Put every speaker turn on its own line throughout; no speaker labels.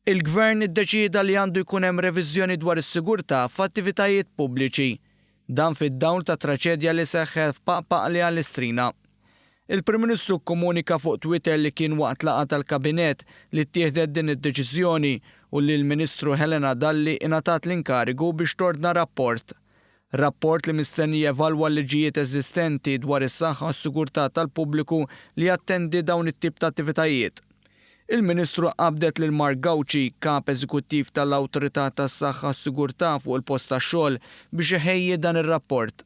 Il-Gvern iddeċieda li għandu jkun hemm reviżjoni dwar is-sigurtà f'attivitajiet pubbliċi. Dan fid-dawl tat-traċedja li seħħet f'Paqpaqli għall-Istrina. Il-Prim Ministru kkomunika fuq Twitter li kien waqt laqgħa tal-Kabinett li ttieħdet din id-deċiżjoni u li l-Ministru Helena Dalli ingħatat l-inkarigu biex tordna rapport. Rapport li mistenni jevalwa l-liġijiet eżistenti dwar is-saħħa u s-sigurtà tal-pubbliku li jattendi dawn it-tip ta' attivitajiet. Il-Ministru qabdet lil Mark Gauci, Kap Eżekuttiv tal-Awtorità tas-Saħħa u s-Sigurtà fuq il-Post tax-Xogħol biex iħejji dan ir-rapport.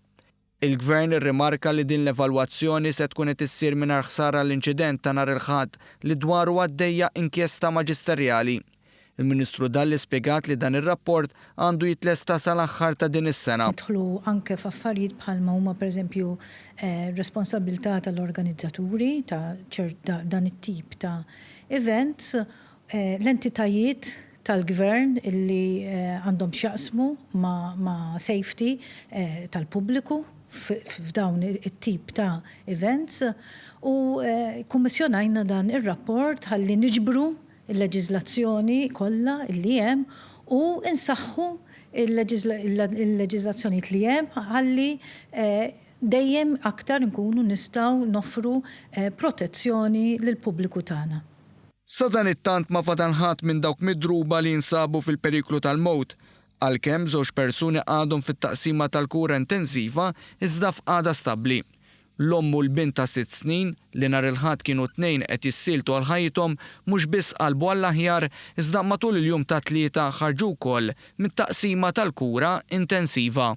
Il-Gvern irrimarka li din l-evalwazzjoni se tkun qed issir mingħajr ħsara għall-inċident ta' nhar il-Ħadd li dwaru għaddejja inkjesta maġisterjali. Il-Ministru Dalli spjegat li dan ir-rapport għandu jitlesta sal-aħħar ta' din is-sena.
Nidħlu anke f'affarijiet bħalma huma pereżempju r-responsabbiltà tal-organizzaturi ta' dan it-tip ta' events, l-entitajiet tal-gvern illi għandhom x'jaqsmu ma' safety tal-pubbliku f'dawn it-tip ta' events u kkummissjonajna dan ir-rapport ħalli niġbru il-leġiżlazzjoni kollha li hemm u nsaħħu l-leġiżlazzjonijiet li hemm ħalli dejjem aktar inkunu nistgħu noffru protezzjoni lill-pubbliku tagħna.
Sadanittant ma fadal ħadd minn dawk midruba li jinsabu fil-periklu tal-mewt, għalkemm żewġ persuni għadhom fit-taqsima tal-kura intensiva iżda f'qagħda stabbli. L-omm u l-bint ta' sitt snin, li nhar il-Ħadd kienu t-tnejn qed jissieltu għal ħajjithom, mhux biss qalbu għall-aħjar, iżda matul il-jum tat-Tlieta ħarġu wkoll mit-taqsima tal-kura intensiva.